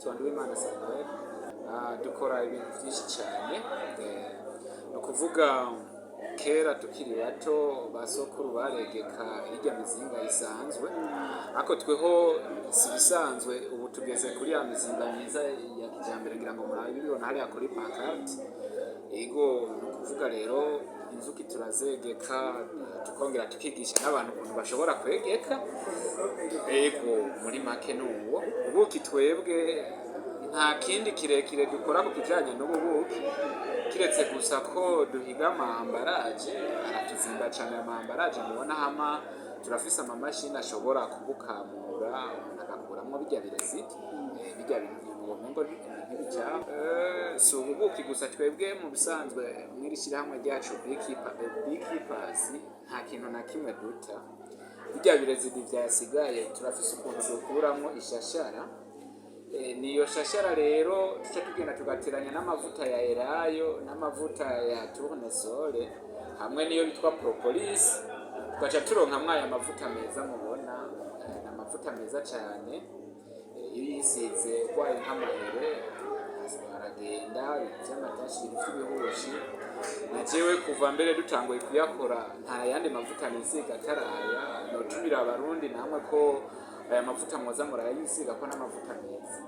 Nitwa Nduwimana Samuel. Dukora ibintu byinshi cyane. Ni ukuvuga kera tukiri bato ba sokuru baregeka irya mizinga isanzwe, ariko tweho si ibisanzwe. Ubu tugeze kuri ya mizinga myiza ya kijambere, ngira ngo murabibona hariya kuri pancarte. Ego, ni ukuvuga rero inzuki turazegeka, tukongera tukigisha n'abantu ukuntu bashobora kwegeka. Ego, muri make nuwo ubuki. Twebwe nta kindi kirekire dukora ku kijanye n'ubu buki, kiretse gusa ko duhiga ama emballage. Aratuzimba cane ama emballage mubona. Hama turafise amamashini ashobora kubukamura, umuntu agakuramwo birya birezi, birya bintu womengo ni nk'ibicafu. Si ubu buki gusa. Twebwe mu bisanzwe mw'iri shyirahamwe ryacu Beekeepers, nta kintu na kimwe duta. Birya bi résidus vyasigaye turafise ukuntu dukuramwo ishashara. Niyo shashara rero tuca tugenda tugateranya n'amavuta ya elayo n'amavuta ya tournesol hamwe n'iyo bitwa propolis, tugaca turonkamwo aya mavuta meza mubona. Ni amavuta meza cane. Iyo uyisize urwaye nk'amahere aragenda, ibintu vy'ama taches, ibintu vy'ibihushi. Na jewe kuva mbere dutanguye kuyakora nta yandi mavuta nisiga ataraya. Notumira Abarundi namwe ko aya mavuta mwoza murayisiga, ko n'amavuta meza.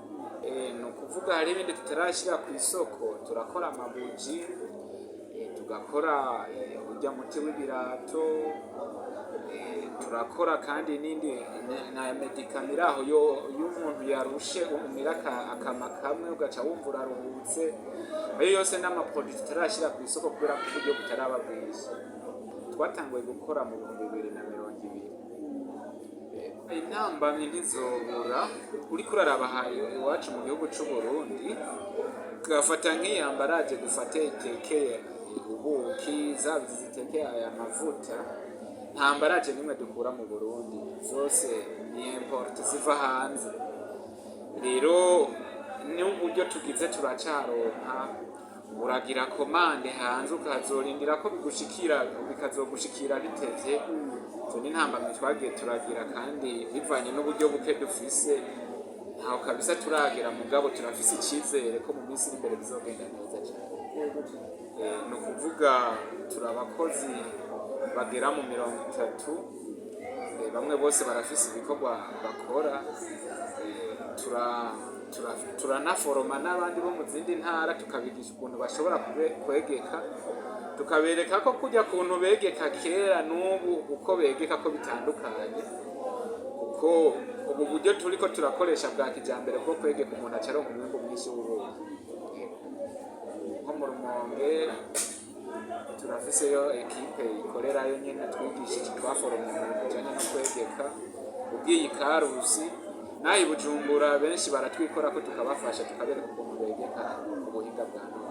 Ni ukuvuga hari ibindi tutarashyira ku isoko. Turakora amabuji, tugakora urya muti w'ibirato, turakora kandi n'indi na médicament iri aho yo iyo umuntu yarushe umira akama kamwe ugaca wumva uraruhutse. Ayo yose n'ama produits tutarashyira ku isoko kubera ko uburyo butaraba bwinshi. Twatanguye gukora mu 2020. Intambamyi ntizobura. Uriko uraraba aha iwacu mu gihugu c'u Burundi, tugafata nk'iyi emballage dufate itekeye ubuki, zaba izi zitekeye aya mavuta, nta emballage nimwe dukura mu Burundi, zose ni import ziva hanze. Rero n'uburyo tugize turacaronka, uragira commande hanze ukazorindira ko bigushikira, bikazogushikira bitevye. Izo ni intambamyi twagiye turagira, kandi bivanye n'uburyo buke dufise ntaho kabisa turagera, mugabo turafise icizere ko mu minsi iri imbere bizogenda neza cane. Ni ukuvuga turi abakozi bagera mu 30. Bamwe bose barafise ibikorwa bakora. Turanaforoma n'abandi bo mu zindi ntara, tukabigisha ukuntu bashobora kwegeka, tukabereka ko kurya kuntu begeka kera n'ubu uko begeka ko bitandukanye, kuko ubu buryo turiko turakoresha bwa kijambere bwo kwegeka, umuntu aca aronka umwimbu mwinshi w'ubuki. Nko mu Rumonge turafiseyo équipe ikorerayo nyene twigishije, twaforomye mu bintu bijanye no kwegeka. Ugiye i Karusi n'aha i Bujumbura, benshi baratwikorako, tukabafasha, tukabereka ukuntu begeka ku buhinga bwa none.